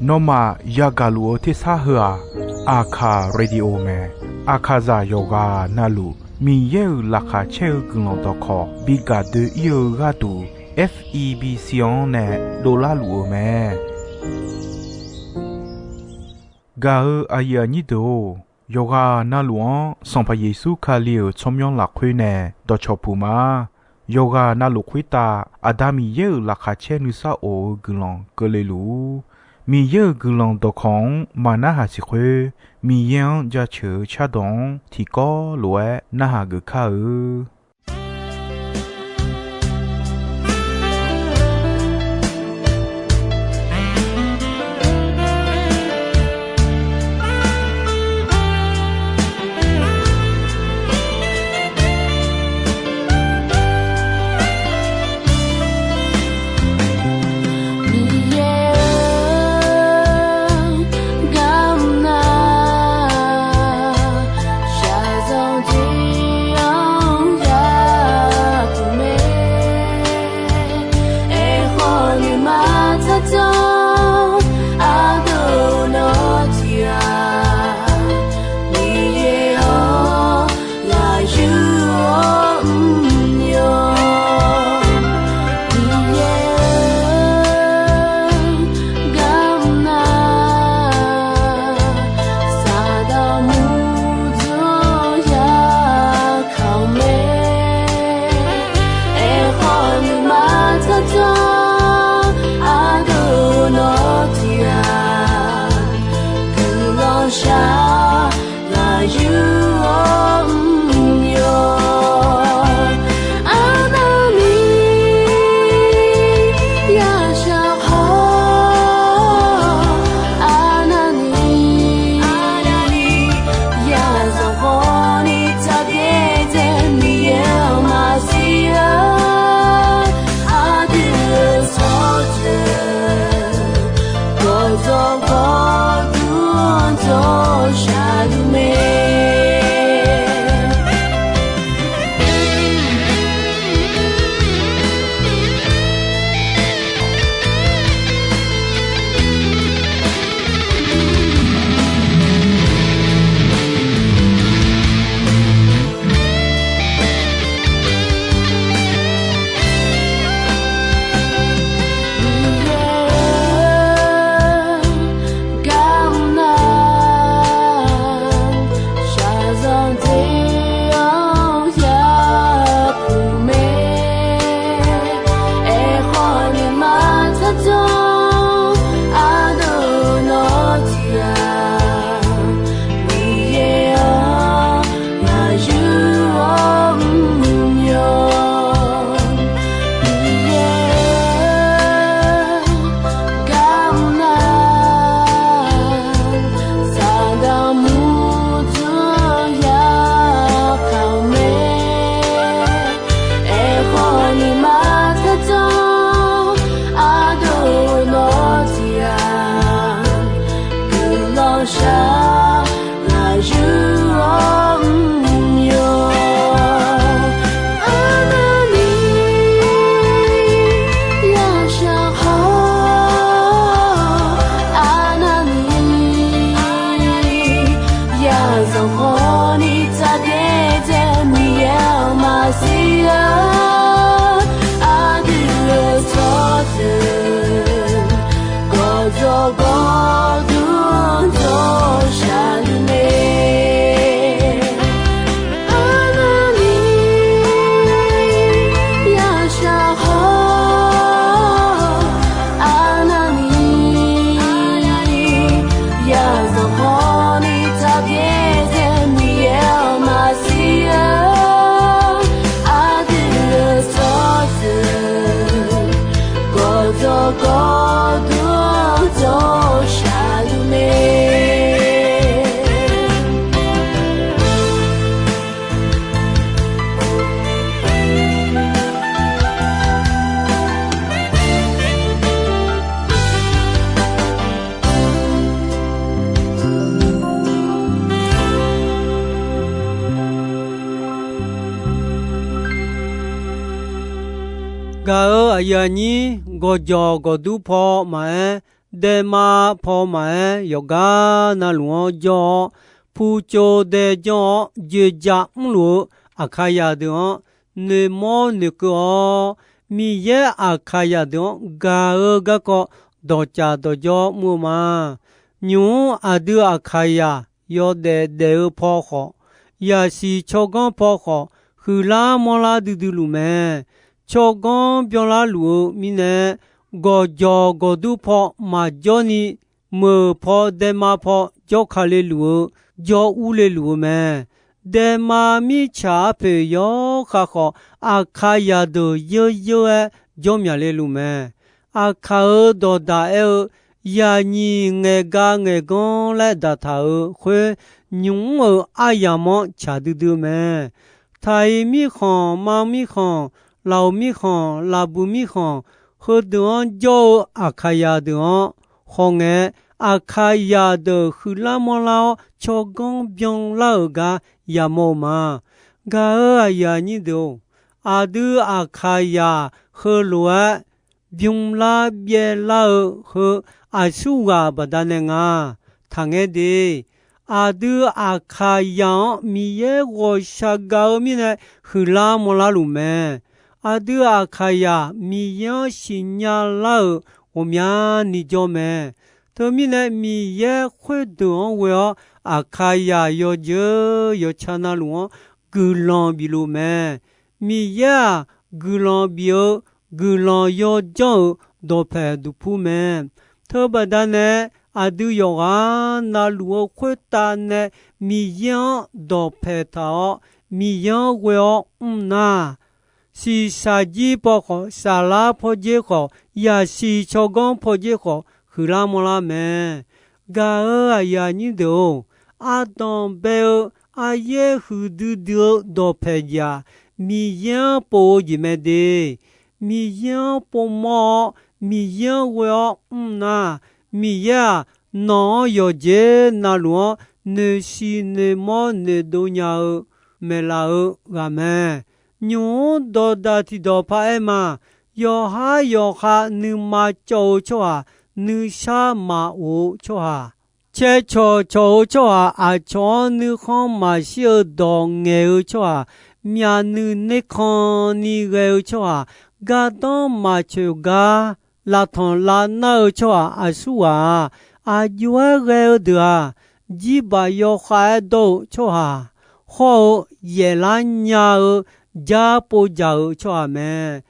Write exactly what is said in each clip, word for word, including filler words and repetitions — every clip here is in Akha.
Nawmaf yagaq luf-eu tersar heu-aq, Aqkaq Radio mae. Aqkaqzaq yawqghaq navluf Miqyaer-euq laqkhaq caer-eu guiqlanq dawqkawq bi gaq doe-ir-eu gharduq, F E B C-anr nae dovlar luf-eu mae. Gaq-eu aqyuif aqnyir deuq-or, yawqghaq navluf-anr Sanqpaq Yeqsur Kali-euq tsawrmyanr lafkhoer nae dawqcawq puq ma. Yawqghaq navluf khoertav Aqda Miqyaer-euq laqkhaq caer nuisar of-eu guiqlanq keuvle luf-ur. Miqyaer-euq guiqlanq dawqkawq-anr maqnarhaq siq khoer, Miqyaer-anr jaceuq-eu cardawq-anr tiqkawv lof-aer narhaq geuf kar-eu. Miqyaer-or, garmr nar, shaqzanq tiq-anr yapuq mae. Aerkhawf nuima tsardzanr ardov nawr tiq-aq, Miqyaer-or, ngaq yur-awr mr-awr. Miqyaer-or, garmr nar, Saqdaq murdzanr yakaq-eu mae. Aerkhawf nuima tsardzanr ardov nawr tiq-aq, guiqlanq shaq ngaq yur-awr mr-awr. Arnavni yashaq khawf, arnavni yazanq khawfni tsaqbyaer dzae Miqyaer-anr maqsiq-a. Aqdui-euq tsawrjeuq gawqdzawq gawqdmr dawq shaqluf mae. Miqyaer-or, garmr nar, shaqzanq tiq-anr yapuq mae. Aerkhawf nuima tsardzanr ardov nawr tiq-aq, Miqyaer-or, ngaq yur-awr mr-awr. Miqyaer-or, garmr nar, Saqdaq murdzanr yakaq-eu mae. Aerkhawf nuima tsardzanr ardov nawr tiq-aq, guiqlanq shaq ngaq yur-awr mr-awr. Arnavni yashaq khawf, arnavni yazanq khawfni tsaqbyaer dzae Miqyaer-anr maqsiq-a. Aqdui-euq tsawrjeuq gawqdzawq gawqdmr dawq shaqluf mae. Arnavni yashaq khawf, arnavni yazanq khawfni tsaqbyaer dzae Miqyaer-anr maqsiq-a. Aqdui-euq tsawrjeuq gawqdzawq gawqdmr dawq shaqluf mae. Gaq-eu Aqyuif aqnyir, gawqjawq gawqdur paw maqaer, daema paw maqaer, yawqgar navluf-anr jawr-awr, putsov dae janr-awr joeqjaq mrluf-eu Aqkaqzaq deuq-anr noeqmawr noeqkeuv-awr, Miqyaer Aqkaqzaq deuq-anr gaq-eu garkawv dawqcaf dawqjawr mr-eu ma. Nymq-mr aqdui Aqkaqzaq yawdaef daef-eu paw khawf, yaqsiq tsawrganr paw khawf, huiqlar manrlar duidui luf mae. Tsawrganr byanlar luf-eu mirnae, gawqjawq gawqdur paw maqjawr ni, meuq paw daema paw jawrka le luf-eu, jawr urle luf-eu mae. Daema mirtsaq arpoeq yawkhav khawf, Aqkaqzaq deuq yeur yeur-aer jawr myaqle luf mae. Aqkaq-euq dawqdaq aer-eu, yaqnyiq ngaeqga ngaeqganr laer daqtaq-euq khoer, nymq-mr-euq aryamq-anr tsaq duidui-eu mae. Taq-iq mirkhanq, ma mirkhanq, laf-euq mirkhanq, laf buq mirkhanq, heudeuq-anr jawr-eu Aqkaqzaq deuq-anr khawf ngae, Aqkaqzaq deuq huiqlar manrlar-awr tsawrganr byanlar-euq gar yamawr-eu ma. Gaq-euq aqyuif aqnyir deuq-or, aqdui Aqkaqzaq heulof-aer bymlar byaevlar-eu heu aqsurghaq baqdanae nga. Taqngaer de, aqdui Aqkaqzaq-anr Miqyaer ghawqshaq gaq-eu mirnae huiqlar manrlar luf mae. Aqdui Aqkaqzaq Miqyaer-anr siqnya lar-euq ghawqmyani jawr mae. Teumirnae Miqyaer khoerdeuq-anr ghoe-awr Aqkaqzaq yawjeuq yawca navluf-anr guiqlanq bif luf mae. Miqyaer-aq, guiqlanq bif-eu, guiqlanq yawjanr-euq dawqpaeq duqpur mae. Teubaqda nae aqdui yawqghaq navluf-eu khoertav nae Miqyaer-anr dawqpaeq taq-awr, Miqyaer-anr ghoe-awr mr nar, shiqshaq jir paw khawf, saflar pawdzer khawf, yaqsiq tsawrganr pawdzer khawf, huiqlar manrlar mae. Gaq-euq aqyuif aqnyir deuq-or, ardanq bae-eu aryaer huiqdui dui-eu dawqpaeq jeq-aq, Miqyaer-anr pov-eu jeq mae de. Miqyaer-anr povmawr-awr, Miqyaer-anr ghoe-awr mr nar, Miqyaer-aq, nawq-anr yawqjeq navluf-anr noeqsiq noeqmawr noeqdov nya-eu maeqlaf-eu ghaq mae. Nymq-mr dawqdaq tiqdawq paq-aer ma. Yawqhar yawqha nuima cawv-eu tsawrhaq, nuisar maqof-eu tsawrhaq, caer cawq cawq-eu tsawrhaq, aqcawq-anr nuikhanr maqshir-eu dawq ngaeq-eu tsawrhaq, myavnuiv nerkanni ghae-eu tsawrhaq, gardanr maqcoeq gar lavtanq lavnar-eu tsawrhaq aqsurghaq-aq, aqjox-aer ghae-eu deuq-aq, jirbaq yawkhav-aer dawr-eu tsawrhaq, hawr-eu yaeflar nya-eu jar povjaq-euq tsawrhaq mae.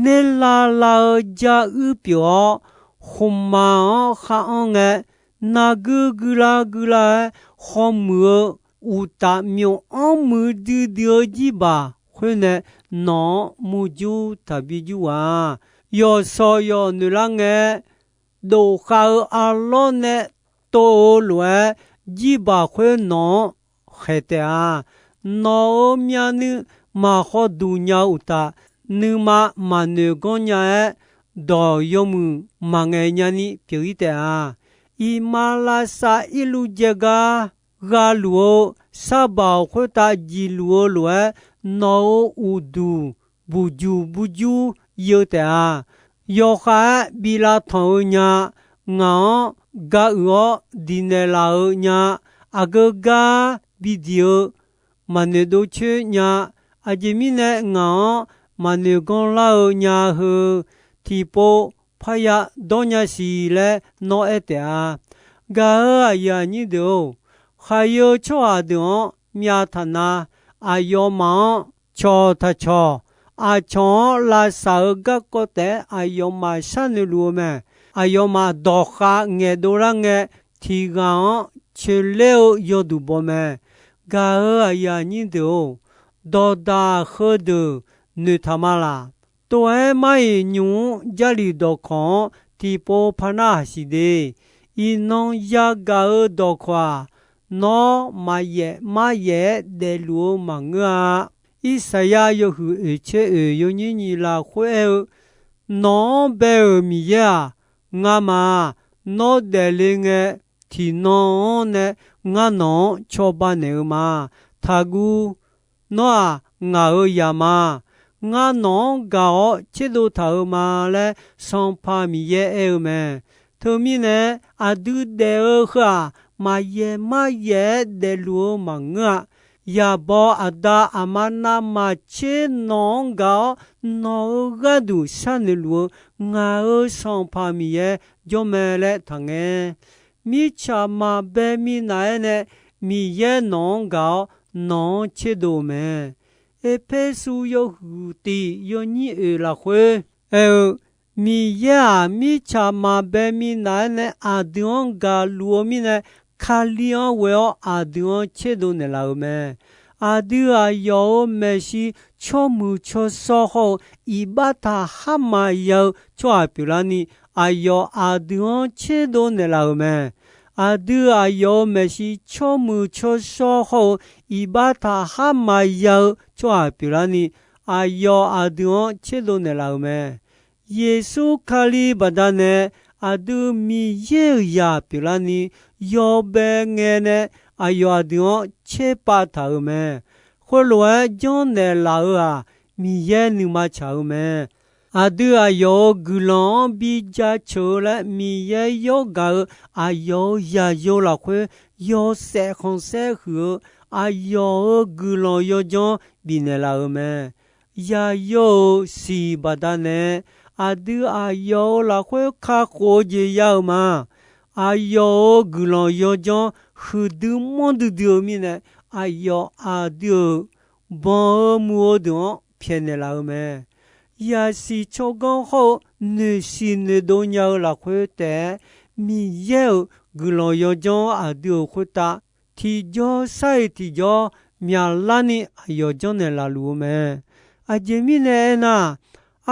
Nerlav lav-eu jar uir pyeuf-awr, khmqmaq-anr khar anr ngae, narguir guirlar guirlar-aer khawmuiq-eu uqtaf myawf-anr muiqdui dui-eu jirbaq khoer nae nawq-anr murjur taqbi jur ghaq. Yawqshawq yawq noeqlar ngae, dof khav-eu arlawr nae tov-eu lof-aer, jirbaq khoer nawq-anr khaeq taef-a. Nawq-euq myavnuiv maq khawduq nya-eu uqtaf, nuima maqnoeq ganr nya-aer, dawq yawmuiq maqngaeq nyani pyeuf-ir taef-a. Iqmalavshav irluv jae gar ghaluf-eu sarbaq-euq khoertav jiqluf-eu lof-aer, nawq-euq uqduq buqjuq burjur yeu taef-a. Yawkhav-aer bi lavtanq-eu nya, ngaq-anr ga uiq-awr diqnaeq laf-eu nya, aqgeu gar bidiq-eu maqnoeq dov coer nya, aqjeq mirnae ngaq-anr maqnoeq ganr lar-eu nya heu, tiqpov parya dawrnya siq laer nawr aer taef-a. Gaq-euq aqyuif aqnyir deuq-or, khaqyeu tsawrhaq deuq-anr myav taq na, aqyawfmaf-anr cawq taq cawq, aqcawq-anr lavsaq-eu garkawv taef-aer aqyawfmaf sharnoeq luf-eu mae. Aqyawfmaf dawqkhav ngaeqdov lar ngae, tiq ghaq-anr coeqler-eu yawduq baw mae. Gaq-euq aqyuif aqnyir deuq-or, dawqdaq heudeuq noeqtaq ma laq. Tov-aer mar-iq nymq-mr Jarlif dawqkawq-anr tiqpov par narhaq siq de. Iqnan yagaq-eu dawqkawq-aq, nawr maqyaef mar yaef-aer daefluf-eu maqngeur-a. Irsaqyar yawhuiq oeq tser oeq yawnyir nyiq lafkhoer aer-eu, Nawq-anr bae-euq Miqyaer-aq, ngamaf nawr daefle ngae, tiqnan-anr nae ngar nawq-anr cawba naeq-eu ma. Taqguv, nawr-aq ngaq-euq zaq ma. ngar nawq-anr gaq-awr tserdov taq-euq ma laer Sanqpaq Miqyaer aer-eu mae. Teumirnae, aqdui daef-eu heu-aq, maqyaeq maryaeq-aer daefluf-eu maqngeur-a. Yaqbaw aqda aqma navmaqtser nawq-anr gaq-awr, nawq-euq gharduq sharnoeq luf-eu ngaq-euq Sanqpaq Miqyaer jawr mae laer taqngae. Mirtsaq maqbae minav-aer nae Miqyaer nawq-anr gaq-awr, nawq-anr tserdov-eu mae. Erpersu yawhuiq tiq yawnyir oeq lafkhoer aer-eu, Miqyaer-aq, mirtsaq maqbae minav-aer nae aqdui-anr gaqluf-eu mirnae, Kali-anr ghoe-awr aqdui-anr tserdov naeqlaf-euq mae. Aqdui aqyawf-euq maeqshi tsawrmuiq tsawrshawr hawr-eu iqbax taqhar maqya-eu tsawrhaq pyeuflarni, aqyawf aqdui-anr tserdov naeqlaf-euq mae. Aqdui aqyawf-euq maeqshi tsawrmuiq tsawrshawr hawr-eu iqbax taqhar maqya-eu tsawrhaq pyeuflarni, aqyawf aqdui-anr tserdov naeqlaf-euq mae. Yeqsur Kali baqdanae aqdui Miqyaer-euq zaq pyeuflarni, yawbae ngae nae aqyawf aqdui-anr tserpav taq-euq mae. Khoerlof-aer janrnaeq laf-euq-aq, Miqyaer nuima tsaq-eu mae. Aqdui aqyawf-euq guiqlanq-anr bi jaceuq-eu laer Miqyaer yawr gaq-eu aqyawf-euq zaqyo lafkhoer yawshaef khanqsaer huiq-eu aqyawf-euq guiqlanq yawdzanr bifnaeq laf-euq mae. Yaqyo-euq siq baqdanae aqdui aqyawf-euq lafkhoer kakhof-eu jeq ya-euq ma. Aqyawf-euq guiqlanq yawdzanr huiqdui manrdui dui-eu mirnae, aqyawf aqdui-euq banq-eu muiq-eu deuq-anr pyaeqnaeq laf-eu mae. Yaqsiq tsawrganr hawr-eu noeqsiq noeqdov nya-eu lafkhoer taef-aer, Miqyaer-euq guiqlanq yawdzanr aqdui-euq khoertav tiqjawr sar-iq tiqjawr myaqlarni aqyawf janrnaeq laf luf-eu mae. Aqjeq mirnae aernar,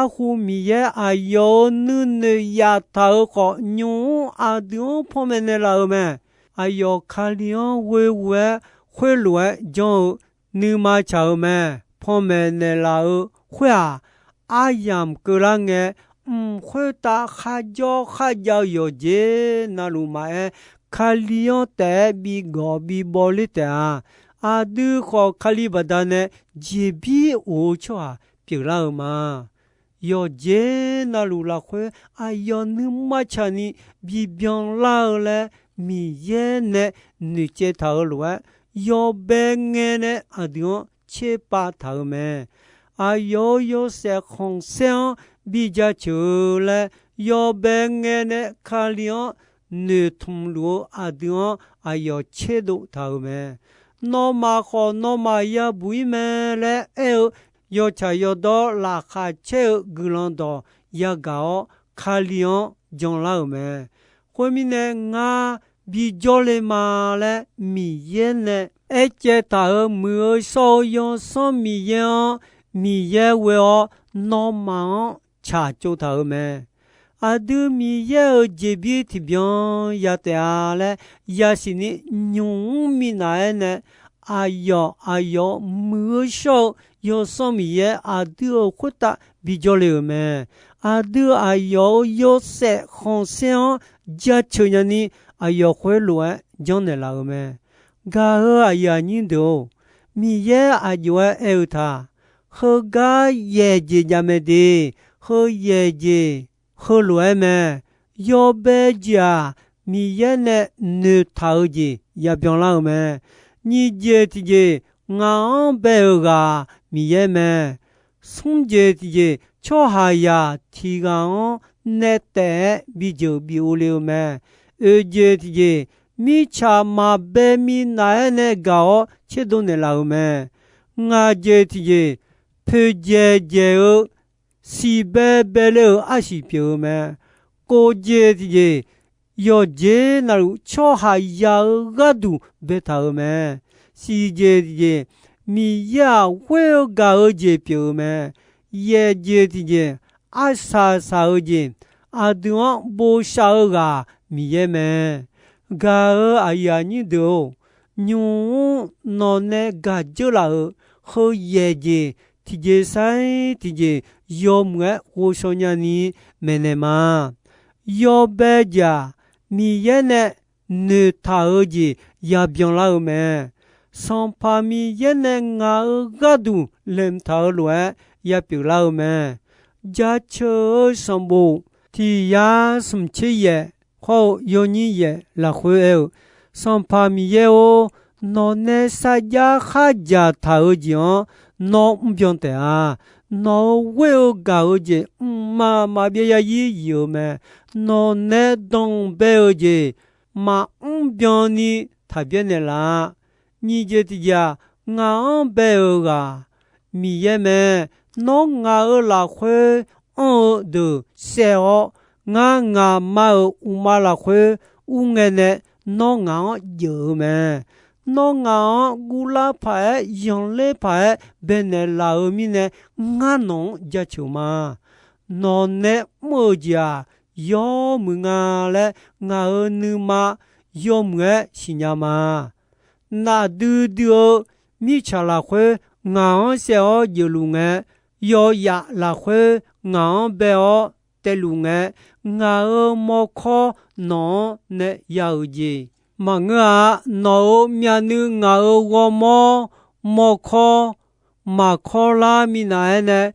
arhu Miqyaer aqyawf-euq nuinoeq yaftaq-euq khawf, nymq-mr aqdui-anr panmaeq naeqlaf-euq mae. Aqyawf Kali-anr ghoeghoe-aer khoerlof-aer janr-eu nuima tsaq-eu mae. Panmaeq naeqlaf-eu khoer-aq, aryamq keuvlar ngae, mq khoertav kharjawr kharjav-eu yawqjeq navluf maqaer, Kali-anr taef-aer bigawq bibawler taef-a. Aqdui khawf Kali baqdanae jeqbir of-eu tsawrhaq pyeuflar-eu ma. Yawqjeq navluf lafkhoer aqyawf nuima tsaqni bibyan lar-eu laer Miqyaer nae noeqtsaev taq-euq lof-aer, yawbae ngae nae aqdui-anr tserpav taq-euq mae. Aqyawf-euq yawshaef khanqsaer-anr bi jaceuq-eu laer yawbae ngae nae Kali-anr noeqtmq luf-eu aqdui-anr aqyawf tserdov taq-euq mae. Nawmaf khawf nawmaf yabuq-ir mae laer aer-eu yawtsaq yawdawr laqkhaq caer-eu guiqlanq dawq yagaq-awr, Kali-anr janlar-euq mae. Khoermirnae, ngar bijawr le ma laer Miqyaer nae aercaev taq-euq Muiq-eu shawr-eu Yawsanr Miqyaer-anr, Miqyaer ghoe-awr nawmaf-anr tsaqtsov taq-euq mae. Aqdui Miqyaer-euq jeqbir tiqbyan ya taef-a laer yasiq ni nymq-mr minav-aer nae, aqyawf aqyawf-euq Muiq-eu shawr-eu Yawsanr Miqyaer aqdui-euq khoertav bijawr le-euq mae. Aqdui aqyawf-euq yawshaef khanqsaer-anr jaceuq nyani aqyawf khoerlof-aer janrnaeq laf-euq mae. Gaq-euq aqyuif aqnyir deuq-or, Miqyaer aq jov-aer aer-eu ta, heugar yaeqjeq jav mae de. Heu yaeqjeq heulof-aer mae. Yawbae jeq-aq, Miqyaer nae noeqtaq-eu jeq yabyan lar-eu mae. Nyiq jeq tiqjeq, ngaq-anr bae-euq ghaq Miqyaer mae. Smr jeq tiqjeq, tsawrhaqzaq tiq ghaq-anr nae taef-aer bijeuq bi ov le-eu mae. Oeq jeq tiqjeq, mirtsaq maqbae minav-aer nae gaq-awr tserdov naeqlaf-euq mae. Ngaq jeq tiqjeq, poeqdzaeq dzaeq-eu siqbae bae le-euq arsiq pyeuf-eu mae. Kov jeq tiqjeq, yawqjeq navluf tsawrhaqzaq-euq gharduq baetaq-euq mae. Siq jeq tiqjeq, Miqyaer-aq ghoer-eu gaq-eu jeq pyeuf-eu mae. Yaeq jeq tiqjeq, arsaq saq-eu jeq, aqdui-anr bosav-eu ghaq Miqyaer mae. Gaq-euq aqyuif aqnyir deuq-or, nymq-mr nawq nae gaq dzeur laf-euq heu yaeq jeq tiqjeq sar-ir tiqjeq yawmuiq-aer ghovshaw nyani maeqnaeq ma. Yawbae jeq-aq, Miqyaer nae noeqtaq-eu jeq yabyan lar-eu mae. Sanqpaq Miqyaer nae ngaq-euq gharduq laeqhmq taq-eu lof-aer, ya pyeuflar-eu mae. Jaceuq-eu sanqbof tiq yar smq tser yaef khawr-eu yawnyir yaef lafkhoer aer-eu, Sanqpaq Miqyaer-or, nawq nae sarjax khardzaq taq-eu jeq-anr nawr mrbyan taef-a. Nawq-euq ghoer-eu gaq-eu jeq mqmaq maqbyav yarzir yif-eu mae. Nawq nae danqbae-eu jeq maqmr byanni taq byaer naeqlaf-a. Nyiq jeq tiq jeq-aq, ngaq-anr bae-euq ghaq Miqyaer mae. Nawr ngaq-euq lafkhoer anr-eu deuq saev-awr, ngar ngaqma-euq uqma lafkhoer ur ngae nae nawr ngaq-anr jeuq-eu mae. Nawr ngaq-anr guvlar paq-aer yanqler paq-aer baenaeq laf-eu mirnae, ngar nawq-anr jaceuq ma. Nawq nae mr-eu jeq-aq, yawmuiq nga laer ngaq-euq nuima yawmuiq-aer siqnya ma. Nafdui dui-eu mirtsaq lafkhoer ngaq-anr saev-awr jeufluf ngae, yawyaf lafkhoer ngaq-anr bae-awr taeluf ngae, ngaq-euq mawrkawr nawq-anr nae ya-euq jeq maqngeur-a. Nawq-euq myavnuiv ngaq-euq ghawrmawr mawrkawr maqkawr lar minav-aer nae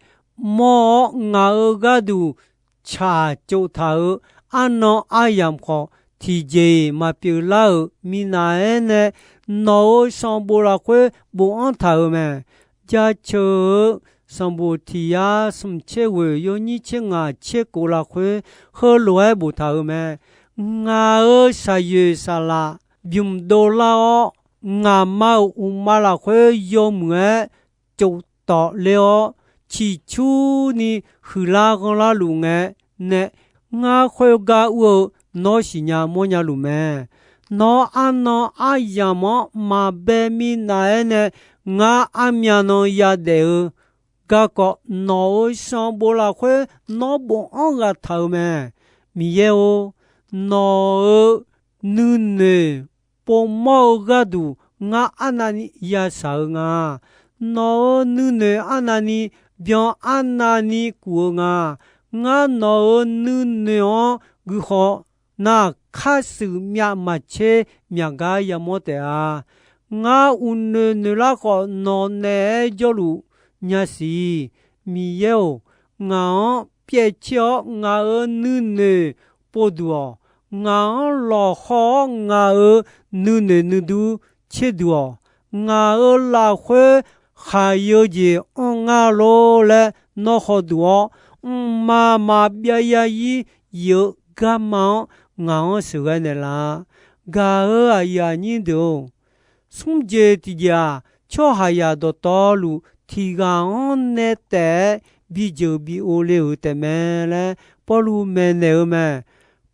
mawr-awr, ngaq-euq gharduq tsaq tsov taq-euq arnan aryamq khawf, tiqjeq-iq maqpyeuf lar-euq minav-aer nae, nawq-euq sanqbof lafkhoer bofanr taq-euq mae. Jaceuq-eu sanqbof tiq yar smq tser ghoeq yawnyir tser ngaq tser kof lafkhoer heulof-aer boftaq-euq mae. Ngaq-euq shaqyoeq saqlaq bymq dovlar-awr, ngaqma-euq uqma lafkhoer yawmuiq-aer tsovtawf ler-awr, ciqcurni huiqlar ghanrlar luf ngae nae, ngar khoergar ur-eu nawr siqnya mawrnya luf mae. Nawr arnan aryamq-anr maqbae minav-aer nae, ngar armyav nan yadaef-eu garkawv nawq-euq sanqbof lafkhoer nawr bofanr ghaq taq-eu mae. Miqyaer-or, nawq-euq nuinoeq povmawr-eu gharduq ngar arnavni yashaq-eu nga. Nawq-euq nuinoeq arnavni byan arnavni kuf-eu nga. Ngar nawq-euq nuinoeq-anr guihaw nar, khar shuif myav maqtser myaq gar yamawr taef-a. Ngar uqnoeq noeqlar khawf, nawq naeq-aer jawrluf nyasiq. Miqyaer-or, ngaq-anr pyaev tser-awr ngaq-euq nuinoeq povduq-awq. Ngaq-anr lawqhaw-awr ngaq-euq nuinoeq nuidur tserduq-awq. Ngaq-euq lafkhoer khaqyeu jeq anr ngar lor laer nawr hawduq-awr, mqmaq maqbyav yarzir yif-eu garma-anr ngaq-anr sheuqghae naeqlaf. Gaq-euq aqyuif aqnyir deuq-or, smr jeq tiqjeq-aq, tsawrhaqzaq dawqtawvluf tiq ghaq-anr nae taef-aer bijeuq bi o le-euq taefmae laer Pawrluv maeqnaeq-eu mae.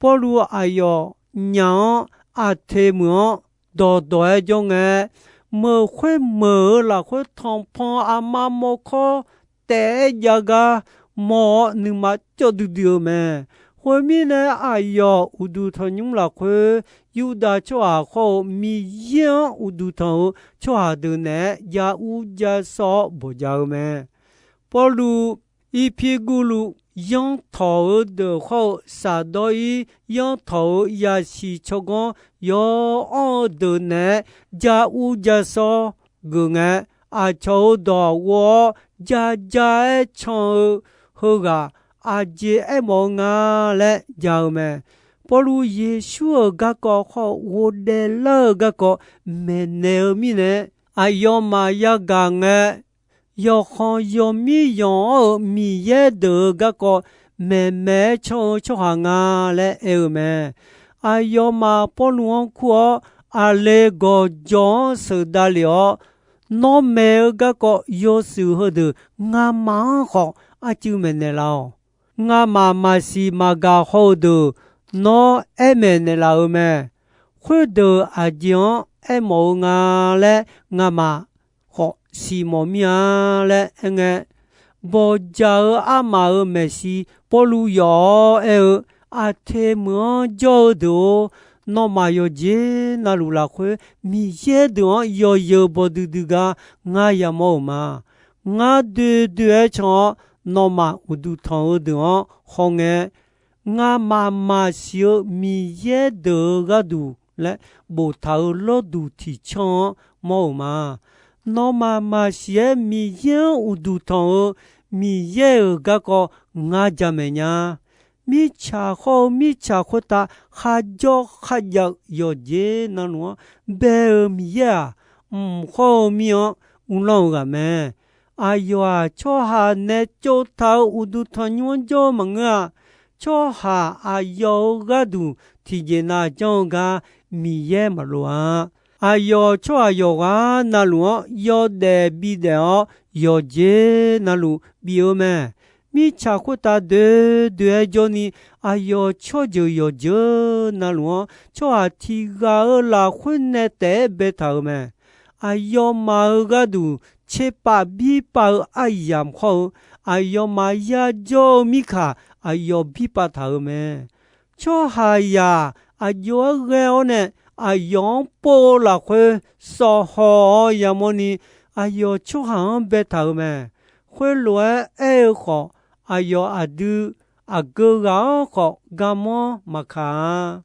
Pawrluv aqyawf nyaf-anr Aqteqmeuq-anr dawqdawq-aer jawr ngae, meuq khoermeuq-euq lafkhoer tanqpanq aqma mawrkawr taef-aer jav gar mawr-awr nuima cawv duidui-eu mae. Khoermirnae, aqyawf uqduq tanqnymr lafkhoer Yurdav tsawrhaq khawr-eu Miqyaer-anr uqduq tanq-eu tsawrhaq deuq naeq-aer ja ur ja sawr-awr bawqja-eu mae. Pawrluv Irpirguvluv yanrtawq-eu deuq khawr-eu Saqdawr-ir yanrtawq-eu yasiq tsawrganr yaw anr-eu deuq naeq-aer ja ur ja sawr geuf ngae, aqcawq-euq dawq ghov-awr ja ja-aer can-eu heughaq aqjeq aermawf-eu nga laer ja-eu mae. Pawrluv Yeqsur-euq garkawv khawr-eu ghofdaef lar-eu garkawv maeqnaeq-eu mirnae, aqyawfmaf yagaq ngae, yawqkhanq yawqmir yanq-awr-euq Miqyaer deuq-euq garkawv maeqmaeq-aer can-eu tsawrhaq nga laer aer-eu mae. Aqyawfmaf Pawrluv-anr kur-awr, aqle gawqjawq-anr sheuqdav lef-awr, nawr maeq-eu garkawv yawshuif heudeuq ngamaf-anr khawf arcuiv maeqnaeq laf-awq. Ngamaf maqsiq maqgaq haw-eu deuq nawr aer maeqnaeq laf-eu mae. Khoerdeuq aqjeq-anr aermawf-eu nga laer ngamaf khawf siqmawf mir-a laer aerngae, bawqjaq-eu armaf-euq maeqshi Pawrluv yawf-awr aer-eu, Aqteqmeuq-anr jawr-eu deuq-or, nawmaf yawqjeq navluf lafkhoer Miqyaer deuq-anr yawzeu baw duidui gar ngar yamawr-euq ma. Ngar doe doe-aer can-awr nawmaf uqduq tanq-eu deuq-anr hawngae, ngamaf maqsiq-eu Miqyaer deuq-euq gharduq laer boftaq-euq lawrduq tiqcanr-anr mawr-euq ma. Nawmaf maqsiq-aer Miqyaer-anr uqduq tanq-eu Miqyaer-euq garkawv ngar jamaeq nya. Mirtsaq khawr-eu mirtsaq khoertav kharjawr kharjav-eu yawqjeq navluf-anr bae-euq Miqyaer-aq, mq khawr-eu mir-anr uvlanr-eu ghaq mae. Aqyawf-aq, tsawrhaq nae tsovtaq-eu uqduq tanqnymr-anr jawr maqngeur-a. Tsawrhaq aqyawf-euq gharduq tiqjeq nav janr-eu gar Miqyaer maqloq-a. Aqyawf tsawrhaq yawqghaq navluf-anr yawdaef bidaef-awr, yawqjeq navluf bif-eu mae. Mirtsaq khoertav doe doe-aer jawrni, aqyawf tsawrjeuq yawqjeuq navluf-anr tsawrhaq tiq ghaq-euq lafkhoer nae taef-aer baetaq-euq mae. Aqyawfmaf-euq gharduq tserpav birpav-eu aryamq khawr-eu, aqyawfmaf yajawr-eu mirkaq aqyawf birpav taq-euq mae. Tsawrhaqzaq aqjox-aer ghae-awr nae, aqyawf-anr pov-eu lafkhoer sawf hawq-awr yamawrni, aqyawf tsawrhaq-anr baetaq-euq mae. Khoerlof-aer aer-eu khawf, aqyawf aqdui aqgeu ghaq-anr khawf garmanr maqkaq-a.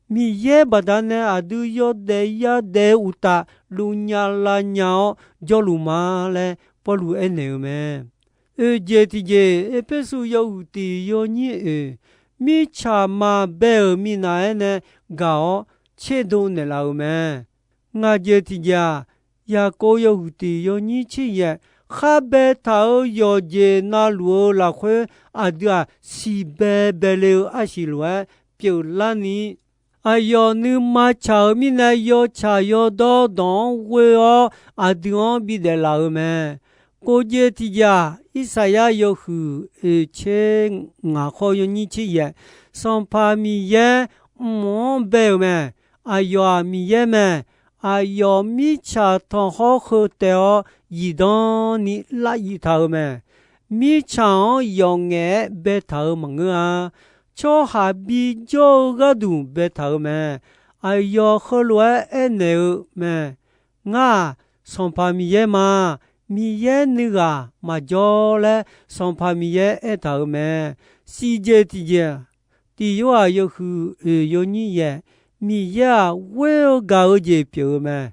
Miqyaer baqdanae aqdui yawdaef yadaef-eu uqtaf, luf nya lav nya-awr jawrluf ma laer Pawrluv aernaeq-eu mae. Oeq jeq tiqjeq, Erpersu yawhuiq tiq yawnyir oeq, mirtsaq maqbae-euq minav-aer nae gaq-awr tserdov naeqlaf-euq mae. Ngaq jeq tiqjeq-aq, Yaqkov yawhuiq tiq yawnyir tser yaef, khar baetaq-euq yawqjeq navluf-eu lafkhoer aqdui-aq, siqbae bae le-eu arsiq lof-aer pyeuflarni, aqyawf nuima tsaq-euq mirnae yawtsaq yawdawr dawq-anr ghoe-awr aqdui-anr bidaef laf-euq mae. Kov jeq tiqjeq-aq, Irsaqyar yawhuiq oeq tser ngaq khawr yawnyir tser yaef, Sanqpaq Miqyaer mq-anr bae-euq mae. Aqyawf-aq Miqyaer mae. Aqyawf mirtsaq tanqkhawr heu taev-awr zifdan ni laryif taq-euq mae. Mirtsaq-anr yawf ngaef-aer baetaq-euq maqngeur-a. Tsawrhaq bijawr-eu gharduq baetaq-euq mae. Aqyawf heulof-aer aernaeq-eu mae. Ngar-aq, Sanqpaq Miqyaer ma. Miqyaer nuighaq maqjawr laer Sanqpaq Miqyaer aertaq-euq mae. Siqjeq tiqjeq, tiq Yorhaq yawhuiq oeq yawnyir yaef, Miqyaer-aq ghoer-eu gaq-eu jeq pyeuf-eu mae.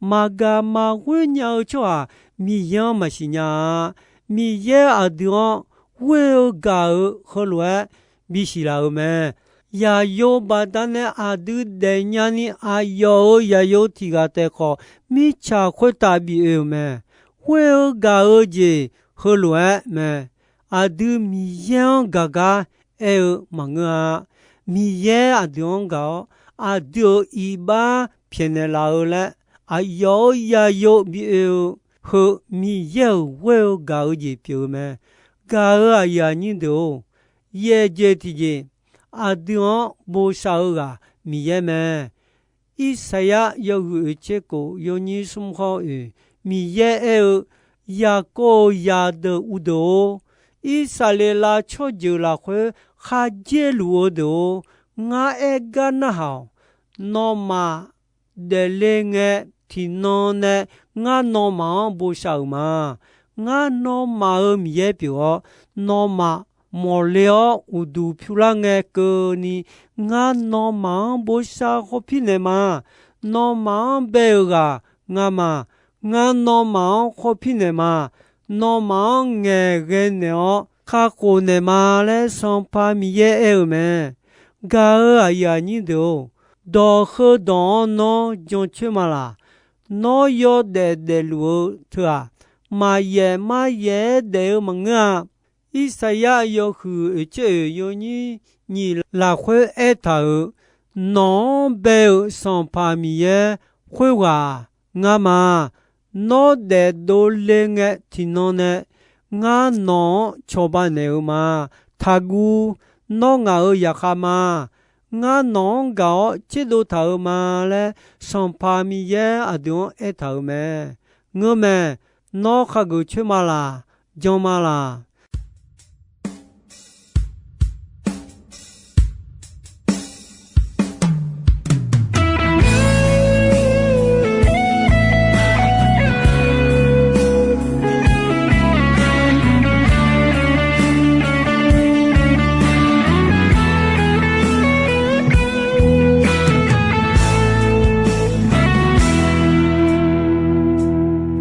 Maqgaq maqghoer nya-eu tsawrhaq Miqyaer-anr maqsiq nya-a. Miqyaer aqdui-anr ghoer-eu gaq-euq heulof-aer bisiq laf-euq mae. Yaqyo baqdanae aqdui daefnya ni aqyawf-euq yaqyo tiq ghaq taef khawf, mirtsaq khoertav bif oe-euq mae. Ghoer-eu gaq-eu jeq heulof-aer mae. Aqdui Miqyaer-anr gaq gar aer-eu maqngeur-a. Miqyaer aqdui-anr gaq-awr, aqdui-euq iqbax pyaeqnaeq laf-eu laer, aqyawf-euq yaqyo bi oe-eu heu Miqyaer-euq ghoer-eu gaq-eu jeq pyeuf-eu mae. Gaq-euq aqyuif aqnyir deuq-or, yaeqjeq tiqjeq, aqdui-anr bosav-eu ghaq Miqyaer mae. Irsaqyar yawhuiq oeq tser kof yawnyir smr khawr oeq, Miqyaer aer-eu, Yaqkov-euq zaqdeuq uvdeuq-or, Irsaqleqlav tsawrjeuq lafkhoer kharjaer luf-eu deuq-or, ngar aer gar narhaq-awq. Nawmaf daefle ngae, tiqnan nae ngar nawmaf-anr bosav-euq ma. Ngar nawmaf-euq Miqyaer pyeuf-awr, nawmaf mawqle-awr uqduq pyur lar ngae keuvni, ngar nawmaf-anr bosav khawr pirnaeq ma. Nawmaf-anr bae-euq ghaq ngar ma. Ngar nawmaf-anr khawr pirnaeq ma. Nawmaf-anr ngaeqghae naeq-awr kakhof naeq ma laer Sanqpaq Miqyaer aer-eu mae. Gaq-euq aqyuif aqnyir deuq-or, dawq heudawq-anr nawr jancoer ma laq. Nawr yawdaef daefluf-eu teu-aq, maqyaef maryaef-aer daef-eu maqngeur-a. Irsaqyar yawhuiq oeq tser oeq yawnyir nyiq lafkhoer aertaq-euq, Nawq-anr bae-euq Sanqpaq Miqyaer khoerghaq ngar ma. Nawr daefdov le ngae tiqnan nae ngar nawq-anr cawba naeq-eu ma. Taqguv. Nawr ngaq-euq zaqkhav ma. Ngar nawq-anr gaq-awr tserdov taq-euq ma laer, Sanqpaq Miqyaer aqdui-anr aertaq-euq mae. Ngeurmae. Nawr khageuf coer ma laq. Jan ma laq.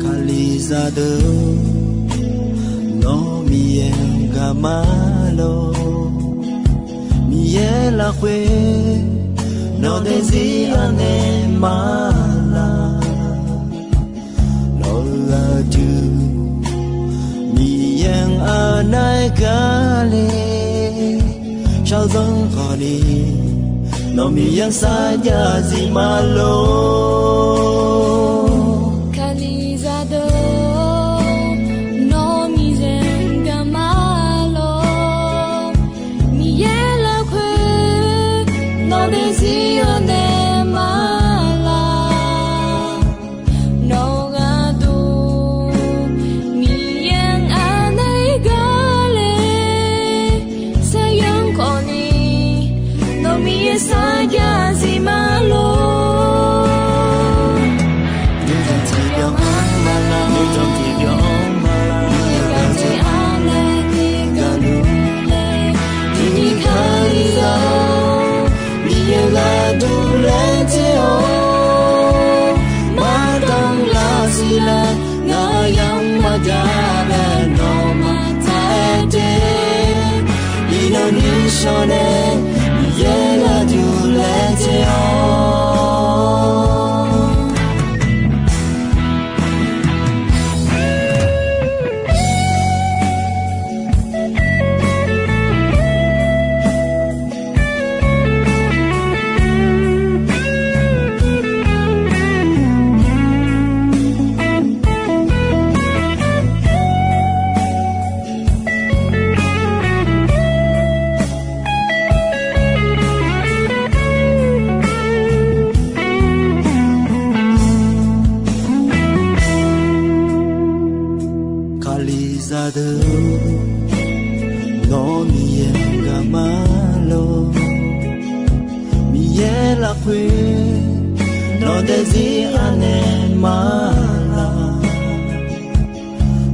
Kalizaq deuq, nawr mi Miqyaer lafkhoer nawq daefzir anaeq ma laq. Nawq-euq aqdui Miqyaer-anr anaeq gaq le. Shaqzanq khawfni nawq Miqyaer-anr sarjax zif ma lor. Kalizaq deuq-or, nawq Miqyaer-anr gaq ma lor. Miqyaer lafkhoer nawq daefzir anaeq ma laq. Nawq ghaq duq Miqyaer-anr anaeq gaq le. Saqyanr khawfni nawq Miqyaer sarjax zif ma lor. Nuijanq tiqbyan-anr ma laq, nuijanq tiqbyan-anr ma laq, Miqyaer gaqdzae arnav ni gaqluf le. Tiqni Kalizaq-or, Miqyaer gharduq laejae-awr, mardanq lar siqlar, ngaq yamq maqjav laer nawmaf taq-aer de. Iqnan nishawr nae Miqyaer gharduq laejae-awr. Kalizaq deuq, nawq Miqyaer-anr gaq ma lor. Miqyaer lafkhoer nawq daefzir anaeq ma laq.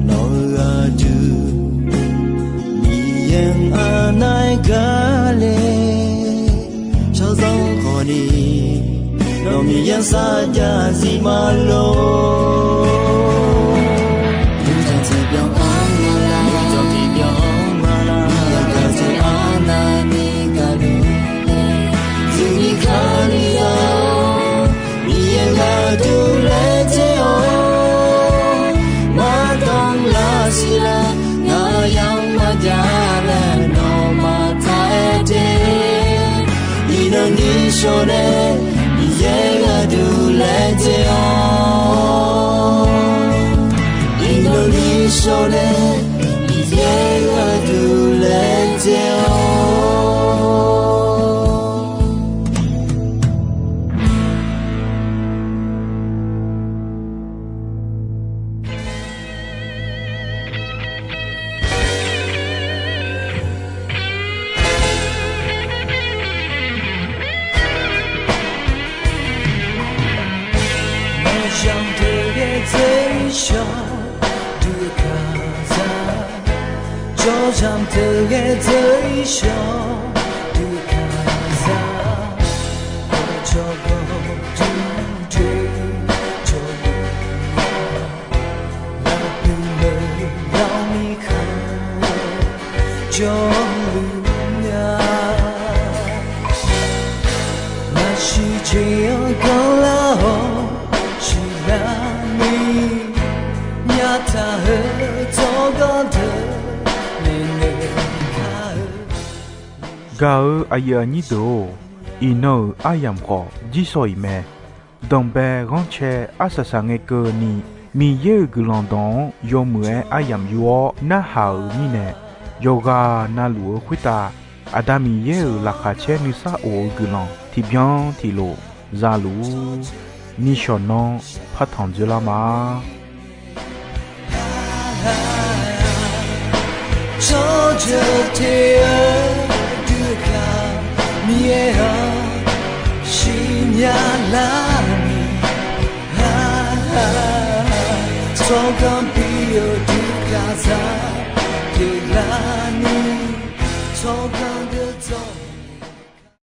Nawq-euq aqdui Miqyaer-anr anaeq gaq le. Shaqzanq khawfni nawq Miqyaer-anr sarjax zif ma lor. Nuijanq tiqbyan-anr ma laq, nuijanq tiqbyan-anr ma laq, Miqyaer gaqdzae arnav ni gaqluf le. Tiqni Kalizaq-or, Miqyaer gharduq laejae-awr, mardanq lar siqlar, ngaq yamq maqjav laer nawmaf taq-aer de. Iqnan nishawr nae Miqyaer gharduq laejae-awr, iqnan nishawr nae Miqyaer gharduq laejae-awr. Maqzanq deuq ghae dzeur-ir shawq, dui kaqzaq. Jawrzanq deuq ghae dzeur-ir shawq, dui kaqzaq. Jawrganr dui joe, jawrluf lafbui meuq lawr mirkhanq-eu jawrluf nya. Maqsiq jeq-anr ganrlar-awr siqlar ni, nyataq-eu tsawrganr deuq maeqnaeq kar-eu. Gaq-euq aqyuif aqnyir deuq-or, iqnan-euq aryamq khawf jirsawq iq mae. Danqbae ghanrcae arsaq saq ngae keuvni, Miqyaer-euq guiqlanq dawq-anr yawmuiq-aer aryamq yur-awr narhaq-euq mirnae, yawqghaq navluf-eu khoertav Aqda Miqyaer-euq laqkhaq caer nuisar of-eu guiqlanq tiqbyan tiqlof za luf-ur. Nishawq nanr partanq dzoerlar ma. Tsawrjeuq te-eu deuqkaq Miqyaer-anr siqnya larni, tsawrganr bi-eu